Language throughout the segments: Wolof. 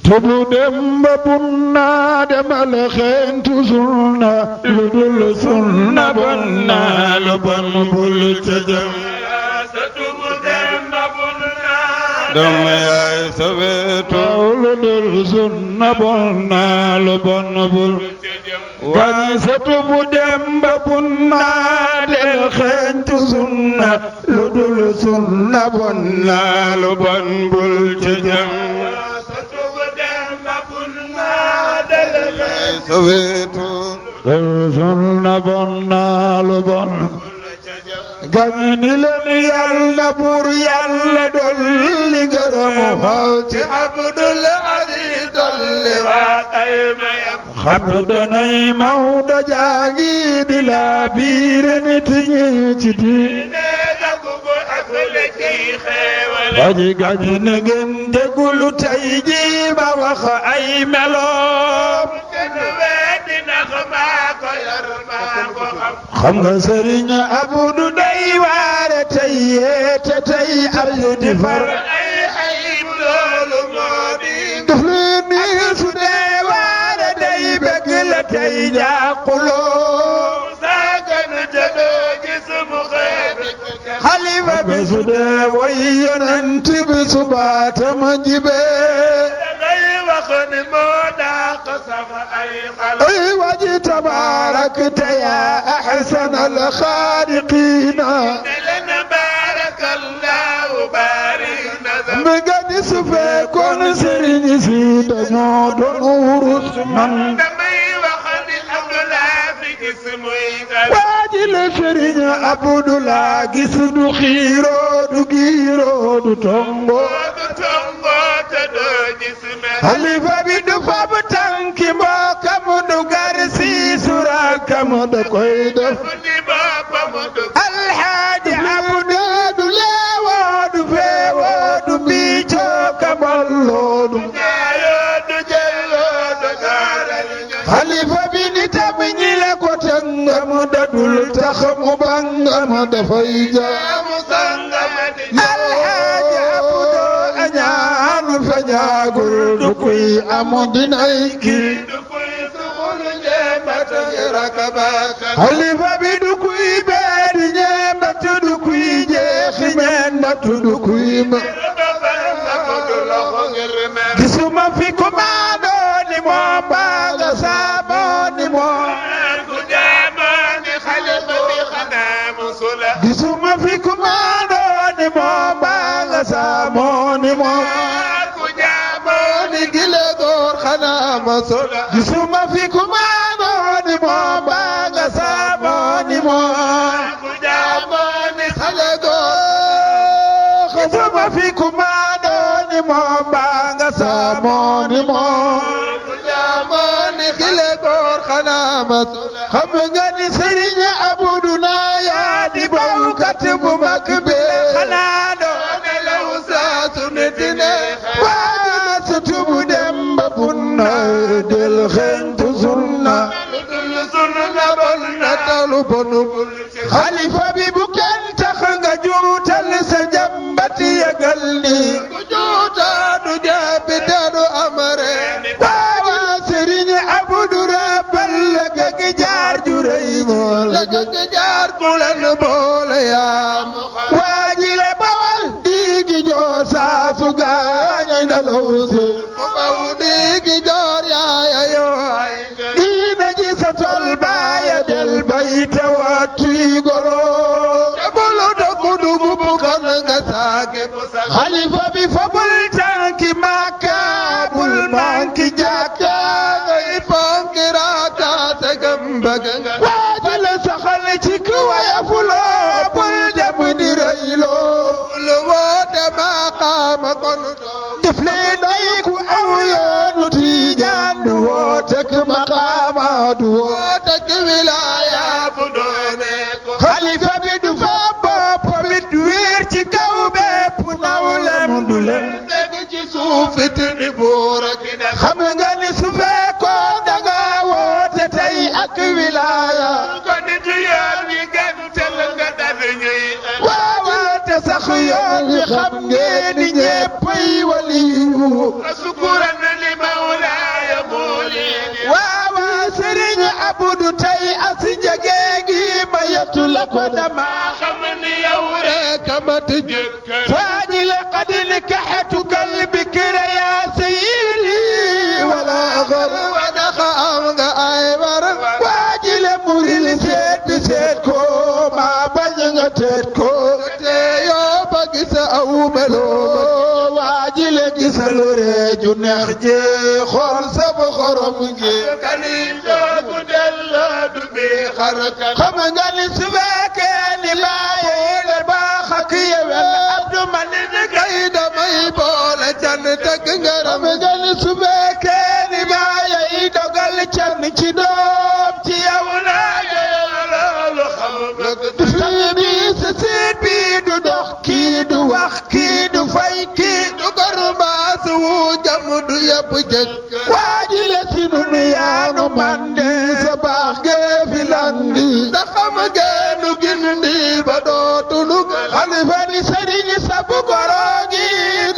tubu dem ba bunna demal xeentu sunna lu dul sunna bon naa lu bon bul ca jëm tubu dem ba bunna dem yaay sawetu lu dul sunna bon naa lu bon bul ca jëm gaay sa tubu dem ba bunna del xeentu sunna lu dul sunna bon naa lu bon bul ca jëm sawetu sunna bon naa lu bon gani leen yàlla buur yàlla dolli ngërëmu xaw ci Abdul Aziz dolli waa ay mayam xam danay Mawdo jaangi di la biir nit ñi ci diine dagubu ak le ci xeewal aji gañi na ngeen déglu tey ji ba wax ay meloom xam nga sëriñ Abdu day waare tey yeete tey Abdu di far ay ayib loolu moo di def leen ni su dee waare day bëgg la tey jàquloo saagan jadoo gis mu xeeb xalifa bi su dee way yonent bi subaatam jibee dangay wax ni moo dàq sax ay xalaat ay waji tabaarakta yaa ahsanal xaaliqiina lana baarakallaahu baarina mi nga di su fekkoon sëriñ si dañoo doon wurus man damay wax ni Abdullah fi gis muy waaji la sëriñ Abdullah gis du xiiroo du giiroo du tongo te doo gis xalifa bi du fab tànki mbokkam du gar si surakam da koy def alxaaji Abdu du leewoo du feewoo du biicoo kamalloo du jaayoo du jelloo du gaaral xalifa bi ni tam ñi la ko tëngam da dul tax mu bangam dafay jaamu sangam alxaaji Abdu añaanu fa ñaagul du kuy amu dinay kii du kuy suxul ñeemat rakabaka xalifa bi du kuy beedi ñeemat du kuy jeexi ñeemat du kuy ma gisuma fi ku maandoo ni moo baaga saamoo ni moo ku jaamoo ni xalifa bi xanaa musula gisuma fi ku maandoo ni moo baaga saamoo ni moo ku jaamoo ni gile góor xanaa musula gisuma fi ku maandoo ni moo baaga saamoo ni moo ku jaamoo ni xale góor gisuma fi ku maandoo ni moo baaga saamoo ni moo ku jaamoo ni xale góor xanaa musula xam nga ni Sëriñ Abdu naa yaa di bawkat bu mag bi xanaa doon law saa su nit ne waa sa tubu dem ba bunna del xeentu sunna bon na talu bonu xalifa bi bu kenn tax nga juutal sa jambati yëgal ni ku juuta du jaabi daru amare waawa Sëriñ Abdu rabal la gëg jaar ju rëy moo la gëg jaar ku leen boole yaa waaji le bawal diigi joor saa su gaañay na law si mu baw diigi joor yaaya yoo ay diina ji sa tol baaya del bay te wattuy goro te bulu dogu dugub kon nga saake xalifa bi fa bul tànki Makka bul manki jàkka ngay fonki raaka te gambag nga waaji la saxal ci ku waya fuloo bul dem di rëyloo lu woote maqaama kon def leen ay ku aw yoonu Tijaan du wootek maqaama du wootek wilaaya bu doone ko xalifa bi du fa bopp mit wéer ci kaw bépp nawlem du leen dégg ci suuf it ni buur ak xam nga ni su fekkoon da nga woote tey ak wilaaya ko nit yoon wi gàntal nga dal ñuy waaw te sax yoon wi xam ngeen ni ñéppay waliyu sukuran ودما خمني يوريك ما تجكر فاجل قد نكحتك البكر يا سيدي ولا غر ودخل ايبر واجل مريل سيد ما بجنتكو يا بقس او ملو واجل جسل رجو نخجي خول سب خرمجي كني جو دل دبي خرك خمغني سبكني لا يربخك يا عبد من قيد مي بول جنتك خمغني سبكني ما يدغل جن ci doom ci yow la loolu xam nga seet bi du dox kii du wax kii du fay kii du gormaas wu jam du yëpp jëkk waaji la si nun yaanu mandi sa baax gee fi landi da xam geenu gindi ba dootulu xalifa ni sëriñ sa bu gorogi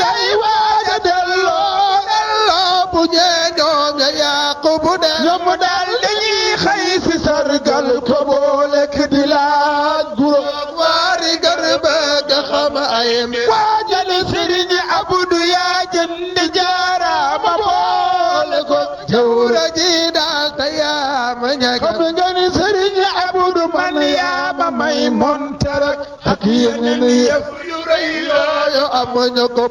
day waaja delloo bu ñee ñoom ya yàqu bu de ñoom daal dañuy xëy si sargal ko boole ki di laaj guro waari garba ga xam ayem waajal sëriñ Abdu yaa jënd jaaraama boole ko jawra ji daal ta yaa ma ñaga xam nga ni sëriñ Abdu man yaa ma may montarak ak yeneen yëf yu rëy yooyu amuñu ko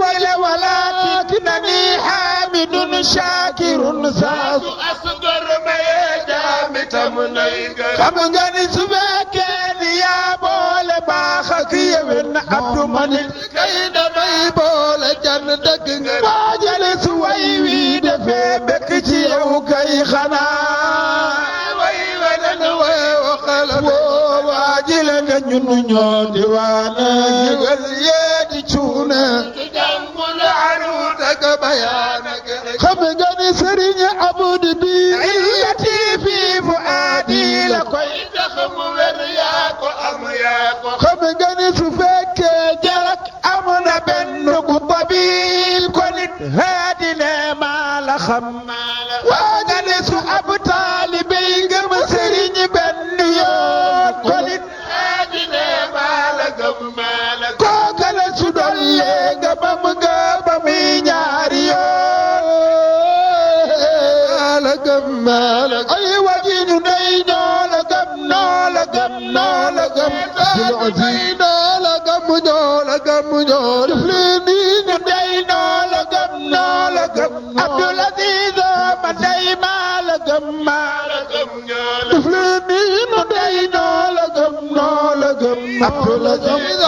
wala walakinani hamidun shakirun saasu asgar maye jaami tam nay gër xam nga ni su fekkee ni yaa boole baax ak yéwén Abdu Manik kay damay boole jan dëgg nga waajale su way wi defee bekk ci yow kay xanaa way wanan way waxala woo waajile nga ñun ñoo di waane yëgal yee di cuune jàngul aru tak bayaana xam nga ni sëriñ Abdu bi illati fi fu aadi la koy tax mu wer yaa ko am yaa ko xam nga ni su fekkee jarak am na benn bu babil ko nit haadi ne maa la xam waa nga ni su ab taalibe ngëm sëriñ benn yoon ko nit haadi ne maa la gëm maa la kooka la su dollee nga bam nga ba muy ñaari yoon la gëm maa la ay waji ñu day ñoo la gëm noo la gëm noo la gëm noo la gëm ñoo la gëm ñoo def leen nii ñu day noo la gëm noo la gëm Abdul Aziz ma day maa la gëm maa la gëm ñoo la def leen nii ñu day noo la gëm noo la gëm Abdul Aziz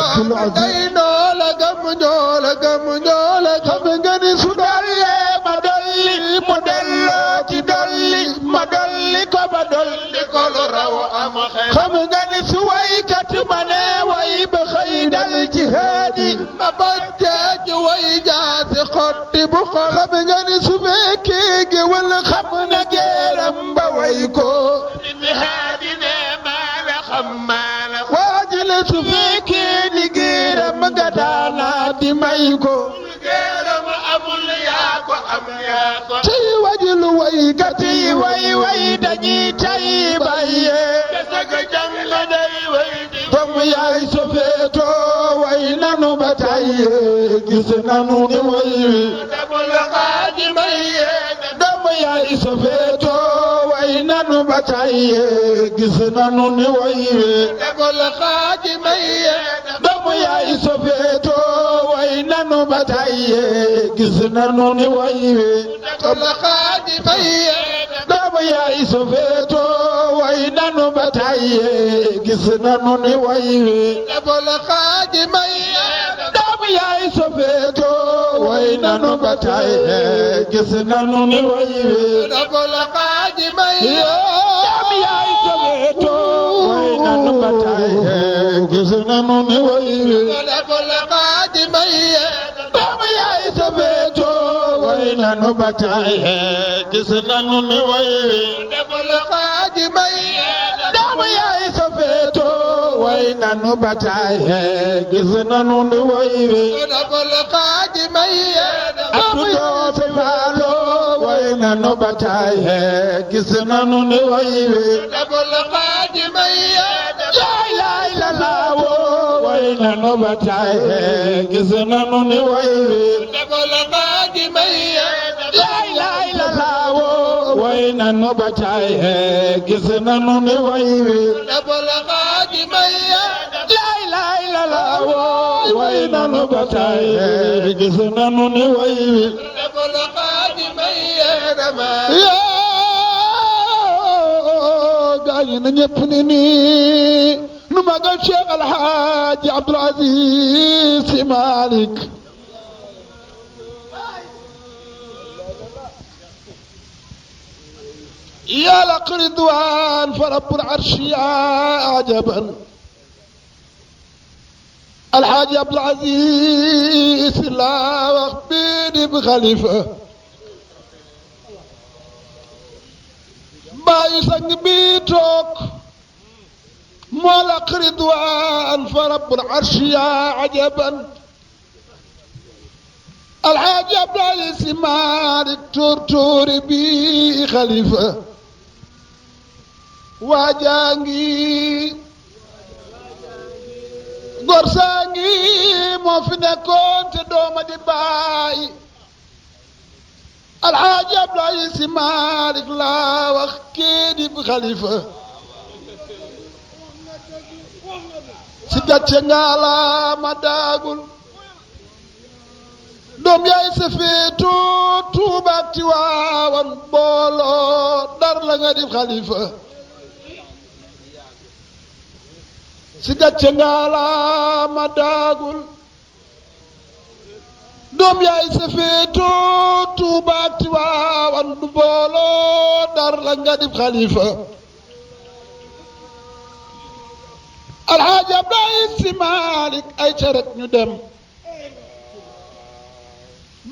day noo la gëm ñoo la gëm ñoo la xam nga ni su dollee ma dolli mu delloo ci dolli ma dolli ko ba dolli ko lu raw am xel xam nga ni su waykat ma ne way ba xëy dal ci haadi ma bàccee ci way jaasi xotti bu xol xam nga ni su fekkee géwël xam na géeram ba way ko ni haadi ne maa la xam maa la waajale su fekkee ni géeram nga daana di may ko géeram amul yaa ko am yaa ko ci wajulu waykat yi way dañuy tay baye saga jàng day way comme yaay sofeeto way nanu ba tay gis nanu ni way dabul xaaji maye doomu yaay sofeeto way nanu ba tay gis nanu ni way dabul xaaji maye doomu yaay sofeeto way nanu ba tay gis nanu ni way dabul xaaji maye doomu yaay sofeeto way nanu ba tay gis nanu ni way dabul xaaji maye doomu yaay sofeeto way nanu ba tay gis nanu ni way dabul xaaji maye doomu yaay sofeeto way nanu ba tay gis nanu ni way dabul xaaji maye doomu yaay sofeeto way nanu ba tay gis nanu ni way dabul xaaji maye doomu yaay sofeeto way nanu ba tay gis nanu ni way dabul xaaji maye doomu yaay sofeeto way nanu ba tay gis nanu ni way dabul xaaji maye illallah way nanu ba tay gis nanu ni way wi defal xaadi may la ilaha illallah way nanu ba tay gis nanu ni way wi defal xaadi may la ilaha illallah way nanu ba tay gis nanu ni way wi defal xaadi may gaañu na ñëpp ni nii nu magal Cheikh Alhaaji Abdul Aziz Sy Malick يا لق رضوان فرب العرش يا عجبا الحاج عبد العزيز لا وخبيني بخليفه باي سنگ بي توك ملك رضوان فرب العرش يا عجبا الحاج عبد العزيز Sy Malick تورتور بي خليفه واجانgi gorsangi mo fi nekkoon te dooma di baay Alxaaji Abdoulaye Sy Malick laa wax kii di xalifa si gàcce nga la ma daagul doom yaay sa féetu Tuuba ak Tiwaawan booloo dar la nga di xalifa si gàcce nga la ma daagul doom yaay sa féetu Tuuba ak Tiwaawan du booloo dar la nga di xalifa Alxaaji Abdoulaye Sy Malick ay ca rek ñu dem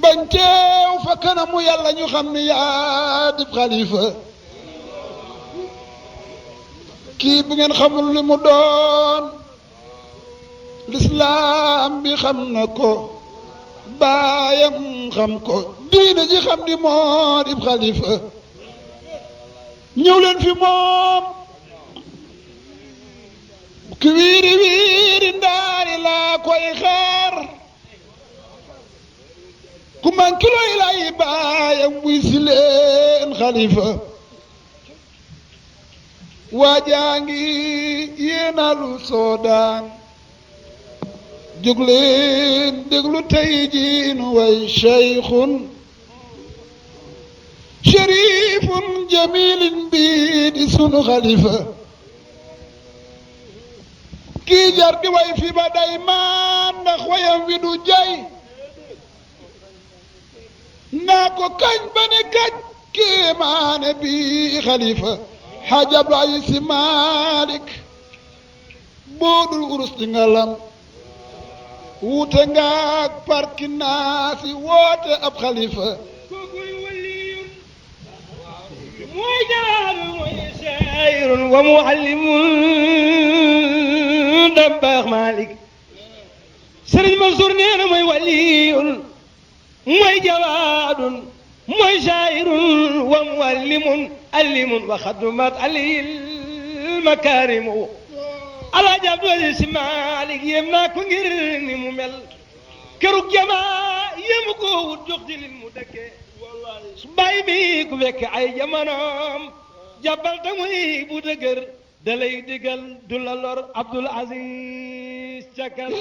bañ teew fa kanamu yàlla ñu xam ni yaa di xalifa kii bu ngeen xamul li mu doon lislaam bi xam na ko baayam xam ko diine ji xam ni moo di xalifa ñëw leen fi moom ki wiiri wiiri ndaari laa koy xaar ku man kiloy lay baayam wuy si leen xalifa waajaangi yéenalu soodaan jóg leen déglu tey jiin way cheikhun sharifun jamilin bii di sunu xalifa kii jar di way fi ba day maan ndax wayam wi du jay naa ko kañ ba ne kañ kéemaane bi xalifa Xaaji Abdoulaye Sy Malick boodul urus di ngalam wuute ngaak parki naasi woote ab xalifa kokoy waliyun mooy jaaru mooy saayirun wa muallimun Dabakh Malick Sëriñ Mansour nee na mooy waliyun mooy jawaadun mooy saayirun wa muallimun allimun wa xadumat alil makaarimu Alaaji Abdoulaye Sy Malick yéem naa ko ngir ni mu mel kerug jamaa yéemu ko wut jox ci lin mu dëkke su bàyyi bi ku fekk ay jamonoom jàppal ta muy bu dëgër da lay digal du la lor Abdoul Aziz ca kanam